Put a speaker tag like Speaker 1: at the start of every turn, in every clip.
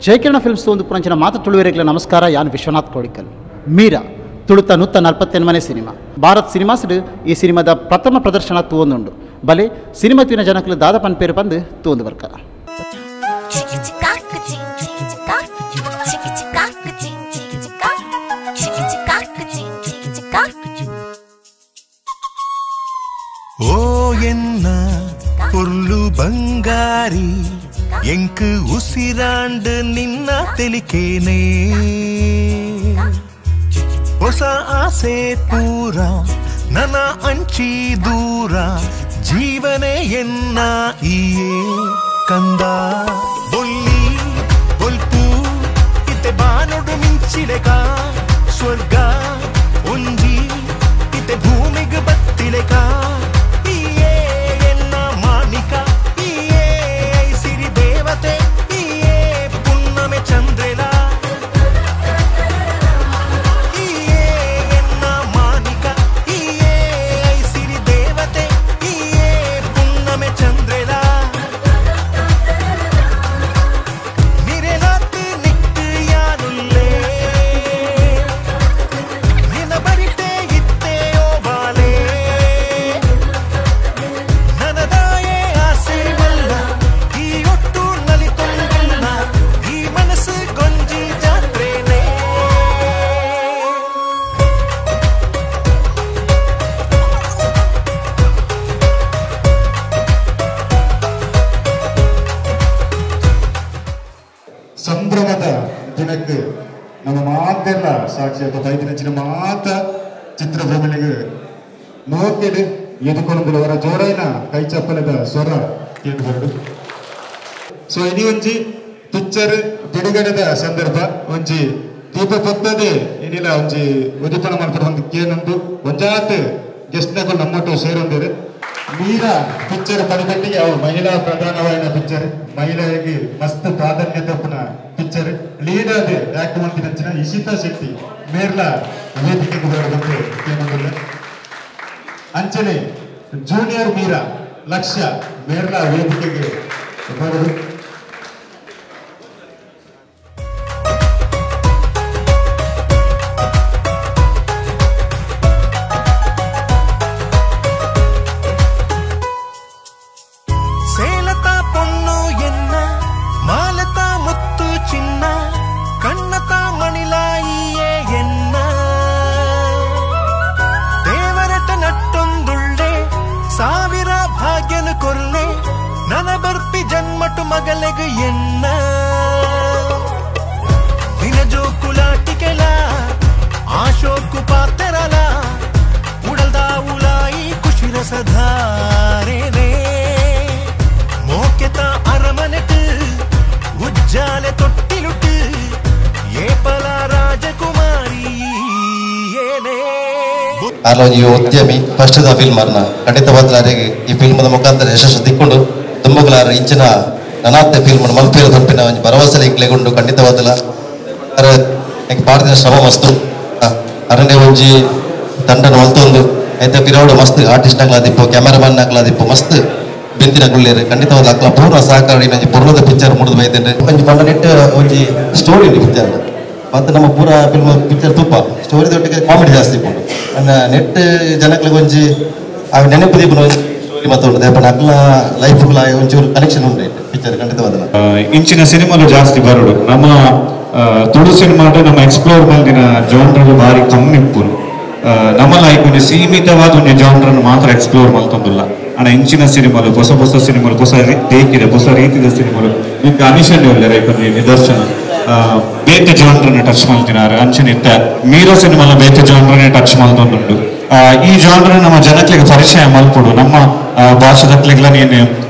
Speaker 1: ಜಯಕಿರಣ films ಒಂದು ಪುರಂಚನ ಮಾತು ತುಳುವೆರೆಗ್ಲ ನಮಸ್ಕಾರ. ಯಾನ್ ವಿಶ್ವನಾಥ್ ಕೋಡಿಕಲ್. ಮೀರಾ ತುಳುತ ನೂತ 48ನೇ ಸಿನಿಮಾ ಭಾರತ್ ಸಿನಿಮಾಸ್ ಈ ಸಿನಿಮಾದ ಪ್ರಥಮ ಪ್ರದರ್ಶನ ತೂವೊಂದುಂಡು. ಬಲೆ ಸಿನಿಮಾ ತೂವಿನ ಜನಕಲು ದಾದ ಪನ್ಪೇರು ಪಂದು ತೂವೊಂದು ಬರ್ಕ.
Speaker 2: ಓ ಎನ್ನ ಪೊರ್ಲು ಬಂಗಾರಿ ಎಂಕು ಉಸಿರಾಂಡು ನಿನ್ನ ತೆಲಿಕೇನೆ ಹೊಸ ಆಸೆ ಪೂರ ನನ್ನ ಅಂಚಿ ದೂರ ಜೀವನೆ ಎನ್ನ ಈಯೇ ಕಂದ ಬೊಲ್ಲಿ ಬೊಲ್ಪು ಇತೆ ಬಾನೊಡು ಮಿಂಚಿಲೆಕ ಸ್ವರ್ಗ ಒಂಜಿ ಇತೆ ಭೂಮಿಗೆ ಬತ್ತಿಲೆಕ ಈಯೇ ಎನ್ನ ಮಾಣಿಕ ಈಯೇ ಸಿರಿ ದೇವತೆ ಈಯೇ ಪುನ್ನಮೆ ಚಂದ್ರೆಲ ಈಯೇ ಎನ್ನ ಮಾಣಿಕ ಈಯೇ ಸಿರಿ ದೇವತೆ ಈಯೇ ಪುನ್ನಮೆ ಚಂದ್ರೆಲ ನಿರೆಲಾತ್ ನಿಕ್ಕು ಯಾರುಲ್ಲೇ ನಿನ ಬರಿತೆ ಇತ್ತೆಯೋ ಬಾಲೆ ನನದಾಯೇ ಆಸೆ ಮಲ್ಲ ಈ ಒಟ್ಟು ನಲಿತೊಂದುಲ್ಲ ಈ ಮನಸ್ಸು ಗೊಂಜಿ ಜಾತ್ರೆನೇ.
Speaker 3: ಸಂಭ್ರಮದ ದಿನಕ್ಕೆ ನಮ್ಮ ಮಾತೆಲ್ಲ ಸಾಕ್ಷಿ ಅಥವಾ ಬೈದಿನಂಚಿನ ಮಾತ ಚಿತ್ರಭೂಮಿಗೆ ನೋಕಿಡು ಎದುಕೊಂಡುವರ ಜೋರೈನ ಕೈ ಚಪ್ಪಲದ ಸ್ವರ ಕೇಳಿಬರಡು. ಸೊ ಇನಿ ಒಂಜಿ ಪಿಕ್ಚರ್ ಬಿಡುಗಡೆದ ಸಂದರ್ಭ ಒಂಜಿ ದೀಪ ಪೊತ್ತದೆ ಏನಿಲ್ಲ ಒಂಜಿ ಉದಿಪನ ಮಾಡ್ತಾರೆ ಒಂದು ಕೇನೊಂದು ಒಂಜಾತ್ ಗೆಸ್ಟ್ನಗಳು ನಮ್ಮೊಟ್ಟು ಸೇರೊಂದಿರು. ಮೀರಾ ಪಿಕ್ಚರ್ ಪಡಿಪಟ್ಟಿಗೆ ಅವು ಮಹಿಳಾ ಪ್ರಧಾನವಾದ ಪಿಕ್ಚರ್, ಮಹಿಳೆಯರಿಗೆ ಮಸ್ತ್ ಪ್ರಾಧಾನ್ಯತೆ ಉಪ್ಪುನ ಪಿಕ್ಚರ್. ಲೀಡ್ ಅದು ಯಾಕೆ ಮಂತಿನಂಚಿನ ಇಶಿತಾ ಶೆಟ್ಟಿ ಮೇರ್ಲ ವೇದಿಕೆಗೆ ಬರಬೇಕು ಕೇನೊಂದಿಲ್ಲ. ಅಂಚನೆ ಜೂನಿಯರ್ ಮೀರಾ ಲಕ್ಷ್ಯ ಮೇರ್ಲ ವೇದಿಕೆಗೆ ಬರಬೇಕು.
Speaker 2: ಸೇಲತ ಪೊಣ್ಣು ಎನ್ನ ಮಾಲತ ಮುತ್ತು ಚಿನ್ನ ಕಣ್ಣತ ಮಣಿಲಾಯಿಯೇ ಎನ್ನ ದೇವರಟ ನಟ್ಟೊಂದುಳ್ಳೆ ಸಾವಿರ ಭಾಗ್ಯನು ಕೊರ್ಲೆ ನನ ಬರ್ಪಿ ಜನ್ಮಟು ಮಗಲೆಗು ಎನ್ನ ನಿನ ಜೋಕುಲಾಟಿಕೆಲ ಆಶೋಕು ಪಾತೆರಲ ಉಡಲ್ದ ಉಲಾಯಿ ಕುಶಿರಸಧಾರೇನೆ ಮೋಕೆತ ಅರಮನೆಟ್ ಉಜ್ಜಾಲೆ ತೊಟ್ಟಿಲುಟ್ ಏಪಲ ರಾಜಕುಮಾರಿ ಏನೇ.
Speaker 4: ಆರ್ಲೊಂಜಿ ಉದ್ಯಮಿ ಫಸ್ಟ್ the film ಅರ್ನ ಖಂಡಿತವಾದ್ಲಾರಿಗೆ ಈ ಫಿಲ್ಮದ ಮುಖಾಂತರ ಯಶಸ್ಸು ದಿಕ್ಕೊಂಡು ತುಂಬುಗಲಾರ ಇಂಚಿನ ನನಾತ್ತೆ ಫಿಲ್ಮ್ ಮಲ್ಪೇರು ತಪ್ಪಿನ ಒಂಜಿ ಭರವಸೆ ಇಂಕ್ಲೆಗೊಂಡು ಖಂಡಿತವಾದಲ ಪಾಡ್ದಿನ ಶ್ರಮ ಮಸ್ತು ಅರಣ್ಯ ಒಂಜಿ ತಂಡನ ಮಲ್ತೊಂದು ಐತೆ ಪಿರವಡು ಮಸ್ತ್ ಆರ್ಟಿಸ್ಟ್ ನಕ್ಲಾದಿಪ್ಪು ಕ್ಯಾಮರಾಮನ್ ನಕ್ಲಾದಿಪ್ಪು ಮಸ್ತ್ ಬೆಂತಿನ ಗುಳ್ಳೇರು ಖಂಡಿತವಾದ ಅಕ್ಲ ಪೂರ್ಣ ಸಹಕಾರ ಒಂಜಿ ಪೂರ್ಣದ ಪಿಕ್ಚರ್ ಮುಡಿದು ಬೈತೇನೆ. ಒಂಜಿ ಪಂಡ ನೆಟ್ ಒಂಜಿ ಸ್ಟೋರಿ ಉಂಟು ಪಿಕ್ಚರ್ ಮತ್ತು ನಮ್ಮ ಪೂರ ಫಿಲ್ಮ್ ಪಿಕ್ಚರ್ ತುಪ್ಪ ಸ್ಟೋರಿ ದೊಟ್ಟಿಗೆ ಕಾಮಿಡಿ ಜಾಸ್ತಿ ಇಪ್ಪುಂಡು. ಅನ್ನ ನೆಟ್ ಜನಕ್ಲಿಗೆ ಒಂಜಿ ಆ ನೆನಪು ದೀಪನ ಒಂಜಿ ಸ್ಟೋರಿ ಮತ್ತು ಉಂಟು ದಯಪಂಡ ಅಕ್ಲ ಲೈಫ್ಗಳ ಒಂಚೂರು ಕನೆಕ್ಷನ್ ಉಂಟು ಪಿಕ್ಚರ್ ಖಂಡಿತವಾದಲ್ಲ.
Speaker 5: ಇಂಚಿನ ಸಿನಿಮಾಲು ಜಾಸ್ತಿ ಬರೋಡು ನಮ್ಮ ತುಳು ಸಿನಿಮಾಟ ನಮ್ಮ ಎಕ್ಸ್ಪ್ಲೋರ್ ಮಲ್ದಿನ ಜಾನ್ರಲು ಭಾರಿ ಕಮ್ಮಿ ಇಪ್ಪುನು. ನಮ್ಮ ಲೈಫ್ ಒಂಜಿ ಸೀಮಿತವಾದ ಒಂಜಿ ಜಾನ್ರನ್ನು ಮಾತ್ರ ಎಕ್ಸ್ಪ್ಲೋರ್ ಮಲ್ತೊಂದುಲ್ಲ. ಅಣ್ಣ ಇಂಚಿನ ಸಿನಿಮಾಲು ಹೊಸ ಹೊಸ ಸಿನಿಮಾಲು ಹೊಸ ದೇಕಿದೆ ಹೊಸ ರೀತಿದ ಸಿನಿಮಾಲು ನಿಮ್ಗೆ ಅನಿಶನ್ ಉಲ್ಲೆರ್ ಐಕೊಂಜಿ ನಿದರ್ಶನ ಬೇತೆ ಜಾನ್ರನ್ನ ಟಚ್ ಮಲ್ತಿನಾರು. ಅಂಚನೆ ಇತ್ತ ಮೀರಾ ಸಿನಿಮಾಲ ಬೇತೆ ಜಾನ್ರನ್ನೇ ಟಚ್ ಮಲ್ತೊಂದುಂಡು. ಈ ಜಾನ್ರ ನಮ್ಮ ಜನಕ್ಲೆಗ್ ಪರಿಚಯ ಮಲ್ಪೊಡು, ನಮ್ಮ ಭಾಷೆದಕ್ಲೆಗ್ಲ ನೀನು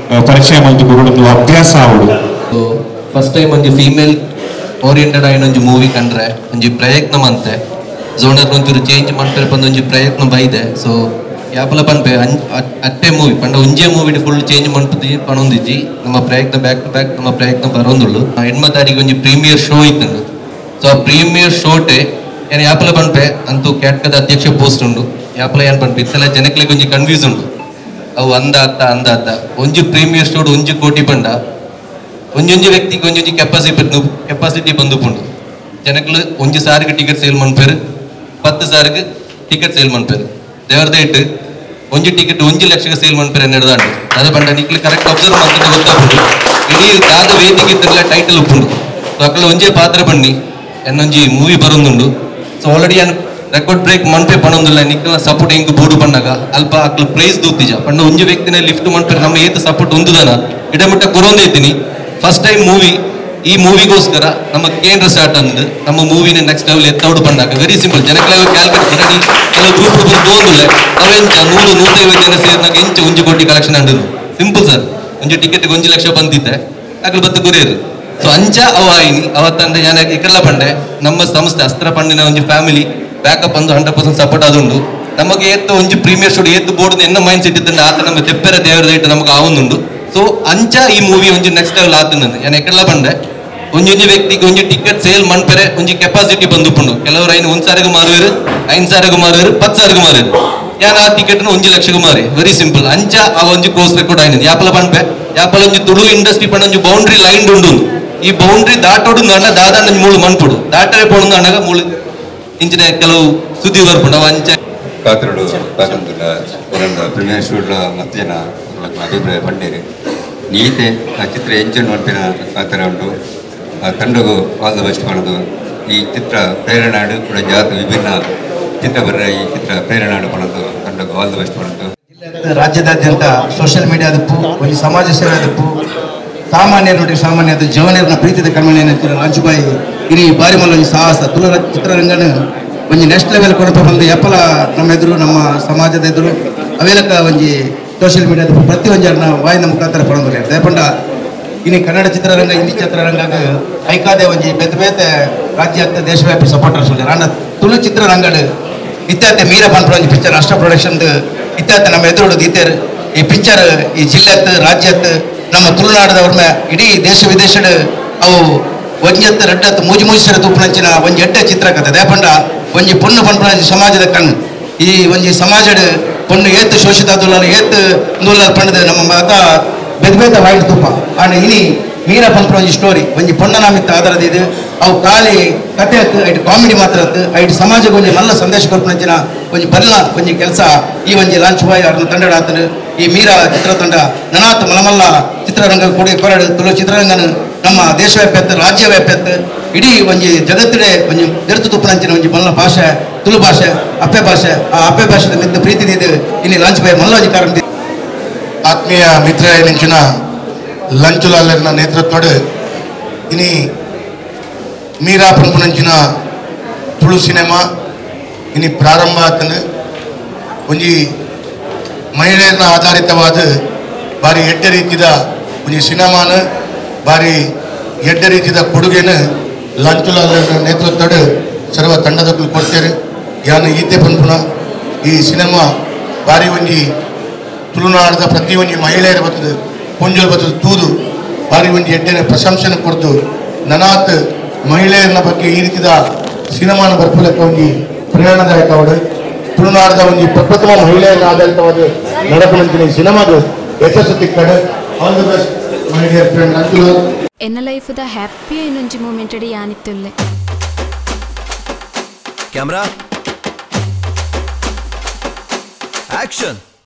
Speaker 5: ಪರಿಚಯ ಮಲ್ತು ಕೊಡೋದು ಅಭ್ಯಾಸ ಆವಡು.
Speaker 6: ಫಸ್ಟ್ ಟೈಮ್ ಒಂಜಿ ಫೀಮೇಲ್ ಓರಿಯೆಂಟೆಡ್ ಆಯಿನ ಒಂಜಿ ಮೂವಿ ಕಂಡ್ರೆ ಒಂಜಿ ಪ್ರಯತ್ನ ಮಂತೆ ಝೋನರ್ ಒಂಚೂರು ಚೇಂಜ್ ಮಾಡ್ತಾರೆ ಪಂದ್ ಒಂಜಿ ಪ್ರಯತ್ನ ಬೈದೆ. ಸೊ ಯಾಪಲ ಪನ್ಪೆ ಅಟ್ಟೆ ಮೂವಿ ಪಂಡ ಒಂಜೇ ಮೂವಿ ಫುಲ್ ಚೇಂಜ್ ಮನ್ಪುದಿ ಪಣೊಂದಿಜ್ಜಿ ನಮ್ಮ ಪ್ರಯತ್ನ ಬ್ಯಾಕ್ ಟು ಬ್ಯಾಕ್ ನಮ್ಮ ಪ್ರಯತ್ನ ಬರೋಂದುಳ್ಳು. 8 ತಾರೀಕು ಒಂಜಿ ಪ್ರೀಮಿಯರ್ ಶೋ ಇತ್ತು. ಸೊ ಆ ಪ್ರೀಮಿಯರ್ ಶೋಟೆ ಏನು ಯಾಪಲ ಪನ್ಪೆ ಅಂತೂ ಕ್ಯಾಟ್ಕದ ಅಧ್ಯಕ್ಷ ಪೋಸ್ಟ್ ಉಂಡು ಯಾಪಲ ಏನು ಪನ್ಪೆ ಇತ್ತೆಲ್ಲ ಜನಕ್ಲೆಗ್ ಒಂಜಿ ಕನ್ಫ್ಯೂಸ್ ಉಂಡು ಅವು ಅಂದ ಅತ್ತ ಅಂದ ಅತ್ತ ಒಂಜಿ ಪ್ರೀಮಿಯರ್ ಶೋಡ್ 1 ಕೋಟಿ ಪಂಡ ಒಂಜೊಂಜಿ ವ್ಯಕ್ತಿಗೆ ಒಂಜೊಂಜಿ ಕೆಪಾಸಿಟಿ ಬಂದುಪುಂಡು. ಜನಕ್ಲು ಒಂಜಿ ಸಾರಿಗೆ ಟಿಕೆಟ್ ಸೇಲ್ ಮನ್ಪೇರು, 10 ಸಾರಿಗೆ ಟಿಕೆಟ್ ಸೇಲ್ ಮನ್ಪೇರು. ದೇವರದ ಇಟ್ಟು ಒಂಜಿ ಟಿಕೆಟ್ 1 ಲಕ್ಷಕ್ಕೆ ಸೇಲ್ ಮನ್ಪೇರು ಎನ್ನೆಡ್ದಾಂಡು. ಅದೇ ಪಂಡ ನಿಕ್ಲು ಕರೆಕ್ಟ್ ಅಬ್ಸರ್ವ್ ಮಾಡ್ತಿದ್ದೆ ಗೊತ್ತಾಗ್ಬಿಟ್ಟು ಇಡೀ ದಾದ ವೇದಿಕೆ ಇತ್ತಿರಲ್ಲ ಟೈಟಲ್ ಉಪ್ಪುಂಡು. ಸೊ ಅಕ್ಕಳ ಒಂಜೇ ಪಾತ್ರ ಬನ್ನಿ ಎನ್ನೊಂಜಿ ಮೂವಿ ಬರೋದುಂಡು. ಸೊ ಆಲ್ರೆಡಿ ಏನು ರೆಕಾರ್ಡ್ ಬ್ರೇಕ್ ಮನ್ಪೆ ಪಣೊಂದಿಲ್ಲ ನಿಕ್ಕಲ ಸಪೋರ್ಟ್ ಹೆಂಗ್ ಬೋರ್ಡು ಪಣ್ಣಾಗ ಅಲ್ಪ ಅಕ್ಲು ಪ್ರೈಸ್ ದೂತಿಜ ಪಂಡ ಒಂಜಿ ವ್ಯಕ್ತಿನ ಲಿಫ್ಟ್ ಮನ್ಪೆ ನಮ್ಮ ಏತು ಸಪೋರ್ಟ್ ಒಂದುದನ ಇಡಮಟ್ಟ ಕೊರೊಂದೇ ಇದ್ದೀನಿ. ಫಸ್ಟ್ ಟೈಮ್ ಮೂವಿ ಈ ಮೂವಿಗೋಸ್ಕರ ನಮ್ಮ ಕೇಂದ್ರ ಸ್ಟಾರ್ಟ್ ಅಂದು ನಮ್ಮ ಮೂವಿನ ನೆಕ್ಸ್ಟ್ ಲೆವೆಲ್ ಎತ್ತೌಡು ಪಣ್ಣಾಗ ವೆರಿ ಸಿಂಪಲ್. ಜನಕ್ಲೆ ಕ್ಯಾಲ್ಕುಲೇಟ್ ಮಾಡಿ ಕೆಲವು ಗ್ರೂಪ್ ತೋಂದುಲ್ಲ ಅವೆಂಚ 100-150 ಜನ ಸೇರಿನಾಗ ಎಂಚ 1 ಕೋಟಿ ಕಲೆಕ್ಷನ್ ಅಂಡು. ಸಿಂಪಲ್ ಸರ್, ಒಂಜಿ ಟಿಕೆಟ್ 1 ಲಕ್ಷ ಬಂದಿದ್ದೆ ಅಕ್ಲು ಬತ್ತು ಗುರಿಯರು. ಸೊ ಅಂಚ ಅವ ಆಯಿನಿ ಅವತ್ತಂದ್ರೆ ನಾನು ಇಕಲ್ಲ ಪಂಡೆ ನಮ್ಮ ಸಂಸ್ಥೆ ಅಸ್ತ್ರ ಪಂಡಿನ ಒಂಜಿ ಫ್ಯಾಮಿಲಿ ಬ್ಯಾಕಪ್ ಅಂದು 100% ಸಪೋರ್ಟ್ ಅದುಂಡು. ನಮಗೆ ಏತ್ತು ಒಂಜಿ ಪ್ರೀಮಿಯರ್ ಶೋ ಏತ್ತು ಬೋರ್ಡ್ ಎನ್ನ ಮೈಂಡ್ ಸೆಟ್ ಇದ್ದಂಡ ಆತ ನಮ್ಮ ತೆಪ್ಪೆರ ದೇವರ ಇಟ್ಟು ನಮಗೆ ಆವೊಂದುಂಡು. ಸೊ ಅಂಚ ಈ ಮೂವಿ ಒಂಜಿ ನೆಕ್ಸ್ಟ್ ಲೆವೆಲ್ ಆತಂದು ನಾನು ಎಕ್ಕಲ್ಲ ಪಂಡೆ ಒಂಜೊಂಜಿ ವ್ಯಕ್ತಿಗೆ ಒಂಜಿ ಟಿಕೆಟ್ ಸೇಲ್ ಮನ್ಪೆರೆ ಒಂಜಿ ಕೆಪಾಸಿಟಿ ಬಂದುಪುಂಡು. ಕೆಲವರು 1 ಸಾವಿರಗೂ ಮಾರುವರು, 5 ಸಾವಿರಗೂ ಮಾರುವರು, 10 ಸಾವಿರಗೂ ಮಾರುವರು. ಯಾನ್ ಆ ಟಿಕೆಟ್ 1 ಲಕ್ಷಕ್ಕೂ ಮಾರಿ. Very simple. ಅಂಚ ಆ ಒಂಜಿ ಕ್ರೋಸ್ ರೆಕಾರ್ಡ್ ಆಯ್ನದು. ಯಾಪಲ ಪನ್ಪೆ ಯಾಪಲ ಒಂಜಿ ತುಳು ಇಂಡಸ್ಟ್ರಿ ಪಂಡ ಒಂಜಿ ಬೌಂಡ್ರಿ ಲೈನ್ ಉಂಡು. ಈ ಬೌಂಡ್ರಿ ದಾಟೋಡು ಅಣ್ಣ ದಾದಾಂಡ ಮೂಳು ಮನ್ಪುಡು ದಾಟರೆ ಪೋಡು ಅಣ್ಣಗ ಮೂಳು ಇಂಚಿನ ಕೆಲವು ಸುದ್ದಿ ಬರ್ಪುಂಡು. ಅವ ಅಂಚ
Speaker 7: ಕಾತರಡು ಕಾತಂದುಲ್ಲ ಪ್ರೀಮಿಯರ್ ಶೂಡ್ಲ ಮಸ್ತ್ ಜನ ಅಭಿಪ್ರಾಯ ಪಂಡೇರು. ನೀತೆ ಆ ಚಿತ್ರ ಎಂಚು ನೋಡ್ಪಿನ ಕಾತರ ಉಂಟು. ಆ ತಂಡಗೂ ಆಲ್ the best ಮಾಡೋದು. ಈ ಚಿತ್ರ ಪ್ರೇರಣಾಡು ಕೂಡ ಜಾತ ವಿಭಿನ್ನ ಚಿತ್ರ ಬರ್ರ ಈ ಚಿತ್ರ ಪ್ರೇರಣಾಡು ಮಾಡೋದು ತಂಡಗೂ ಆಲ್ the best ಮಾಡೋದು.
Speaker 8: ರಾಜ್ಯದಾದ್ಯಂತ ಸೋಷಿಯಲ್ ಮೀಡಿಯಾದಪ್ಪು ಒಂದು ಸಮಾಜ ಸೇವೆದಪ್ಪು ಸಾಮಾನ್ಯ ನೋಡಿ ಸಾಮಾನ್ಯದ ಜವನಿಯರನ್ನ ಪ್ರೀತಿದ ಕಣ್ಮಣಿ ಲಾಂಚುಬಾಯಿ ಇಡೀ ಬಾರಿ ಮಲ್ಲ ಸಾಹಸ ತುಳು ಚಿತ್ರರಂಗನ ಒಂಜಿ ನೆಕ್ಸ್ಟ್ ಲೆವೆಲ್ ಕೊಡಪ ಬಂದು ಎಪ್ಪಲ ನಮ್ಮ ಎದುರು ನಮ್ಮ ಸಮಾಜದ ಎದುರು ಅವೇಲಕ ಒಂಜಿ ಸೋಷಿಯಲ್ ಮೀಡಿಯಾದ ಪ್ರತಿ ಒಂಜಾರನ್ನ ವಾಯಿನ ಮುಖಾಂತರ ಪಡೋದಿಲ್ಲ. ದಯಪಂಡ ಇನ್ನು ಕನ್ನಡ ಚಿತ್ರರಂಗ ಹಿಂದಿ ಚಿತ್ರರಂಗ ಐಕಾದೆ ಒಂಜಿ ಬೇತೆ ಬೇತೆ ರಾಜ್ಯ ದೇಶವ್ಯಾಪಿ ಸಪೋರ್ಟರ್ಸ್ ಉಲ್ಲೆರ್. ಆಂಡ ತುಳು ಚಿತ್ರರಂಗಡ್ ಇತ್ಯಾತೆ ಮೀರಾ ಪನ್ಪುನ ಒಂಜಿ ಪಿಕ್ಚರ್ ಅಷ್ಟ ಪ್ರೊಡಕ್ಷನ್ ಇತ್ಯಾತೆ ನಮ್ಮ ಎದುರುಡು ದೀತೆರ್. ಈ ಪಿಕ್ಚರ್ ಈ ಜಿಲ್ಲೆತ್ ರಾಜ್ಯತ್ ನಮ್ಮ ತುಳುನಾಡದವ್ರನ್ನ ಇಡೀ ದೇಶ ವಿದೇಶಡ್ ಅವು ಒಂಜತ್ತು ರಡ್ಡತ್ತು ಮೂಜಿ ಮೂಜಿ ಸರ ತೂಪುನಂಚಿನ ಒಂಜಿ ಎಡ್ಡೆ ಚಿತ್ರ ಕತೆ. ದಯಪಂಡ ಒಂಜಿ ಪೊಣ್ಣು ಪನ್ಪುನ ಸಮಾಜದ ಕಣ್ಣು ಈ ಒಂಜಿ ಸಮಾಜಡ್ ಪೊಣ್ಣು ಏತ್ ಶೋಷಿತ ದುಲ್ಲಲ್ ಏತ್ ನೂಲಲ್ ಪಂಡದ ನಮ್ಮ ಮತ ಬೇತೆ ಬೇತೆ ವಾಯ್ಡ್ ತೂಪ. ಆಂಡ ಇನಿ ಮೀರಾ ಪನ್ಪುನ ಒಂಜಿ ಸ್ಟೋರಿ ಒಂಜಿ ಪೊಣ್ಣನಾಮಿತ್ತ ಆಧಾರದ ಇದು ಅವು ಖಾಲಿ ಕತೆ ಅತ್ತು ಐಟ್ ಕಾಮಿಡಿ ಮಾತ್ರ ಅತ್ತು ಐಟ್ ಸಮಾಜಕ್ಕೆ ಒಂಜಿ ಮಲ್ಲ ಸಂದೇಶ ಕೊರ್ಪುನಂಚಿನ ಒಂಜಿ ಬಲ್ಲ ಒಂಜಿ ಕೆಲಸ ಈ ಒಂಜಿ ಲಾಂಚ್ ಬಾಯ್ ಅವ್ರನ್ನ ತಂಡಡ ಆತನು. ಈ ಮೀರಾ ಚಿತ್ರತಂಡ ನನಾತ್ ಮಲಮಲ್ಲ ಚಿತ್ರರಂಗ ಕೊಡಿ ಕೊರಡು ತುಳು ಚಿತ್ರರಂಗನ ನಮ್ಮ ದೇಶವ್ಯಾಪ್ಯತ್ತು ರಾಜ್ಯ ವ್ಯಾಪ್ಯತ್ತು ಇಡೀ ಒಂಜಿ ಜಗತ್ತಿಡೆ ಒಂಜಿ ದೆರ್ತು ತುಪ್ಪನಂಚಿನ ಒಂಜಿ ಮಲ್ಲ ಭಾಷೆ ತುಳು ಭಾಷೆ ಅಪ್ಪೆ ಭಾಷೆ. ಆ ಅಪ್ಪೆ ಭಾಷೆದ ಮಿತ್ತ ಪ್ರೀತಿ ಇದು ಇಲ್ಲಿ ಲಾಂಚ್ ಬಾಯ್ ಮಲ್ಲ ಒಂಜಿ ಕಾರಣ.
Speaker 3: ಆತ್ಮೀಯ ಮಿತ್ರ ನಿಂಚಿನ ಲಂಚುಲಾಲರ್ನ ನೇತೃತ್ವಡ್ ಇನಿ ಮೀರಾ ಪನ್ಪುನಂಚಿನ ತುಳು ಸಿನಿಮಾ ಇನಿ ಪ್ರಾರಂಭ ಆತನು. ಒಂಜಿ ಮಹಿಳೆಯರನ್ನ ಆಧಾರಿತವಾದ ಭಾರಿ ಎಡ್ಡೆ ರೀತಿದ ಒಂಜಿ ಸಿನಿಮಾನ ಭಾರಿ ಎಡ್ಡೆ ರೀತಿದ ಕೊಡುಗೆನ ಲಂಚುಲಾಲರ್ನ ನೇತೃತ್ವಡ್ ಸರ್ವ ತಂಡದಕ್ಕೂ ಕೊಡ್ತೇನೆ. ಯಾನು ಈತೆ ಪನ್ಪುನ ಈ ಸಿನಿಮಾ ಭಾರಿ ಒಂಜಿ ತುಳುನಾಡದ ಪ್ರತಿ ಒಂಜಿ ಮಹಿಳೆಯರ ಬರ್ತದೆ ಪೊಂಜೋಲ್ ಬರ್ತದೆ ತೂದು ಭಾರಿ ಒಂಜಿ ಎಡ್ಡೆನ ಪ್ರಶಂಸೆನ ಕೊಡ್ದು ನನಾತ್ ಮಹಿಳೆಯರನ್ನ ಬಗ್ಗೆ ಈ ರೀತಿದ ಸಿನಿಮಾನ ಬರ್ಪುಲಕ್ಕೆ ಒಂಜಿ ಪ್ರೇರಣಾದಾಯಕವಾದ ತುಳುನಾಡದ ಒಂಜಿ ಪ್ರಪ್ರಥಮ ಮಹಿಳೆಯರನ್ನ ಆಧಾರಿತವಾದ ನಡಪುನಂಚಿನ ಈ ಸಿನಿಮಾದ ಯಶಸ್ಸು ತಿಕ್ಕಡೆ. All the best my dear friend Lanchulal.
Speaker 9: ಎನ್ನ ಲೈಫ್ದ ಹ್ಯಾಪಿ ಇನ್ನೊಂಜಿ ಮೂಮೆಂಟ್ ಅಡಿ ಯಾನಿತ್ತುಲ್ಲೆ.
Speaker 2: Camera action.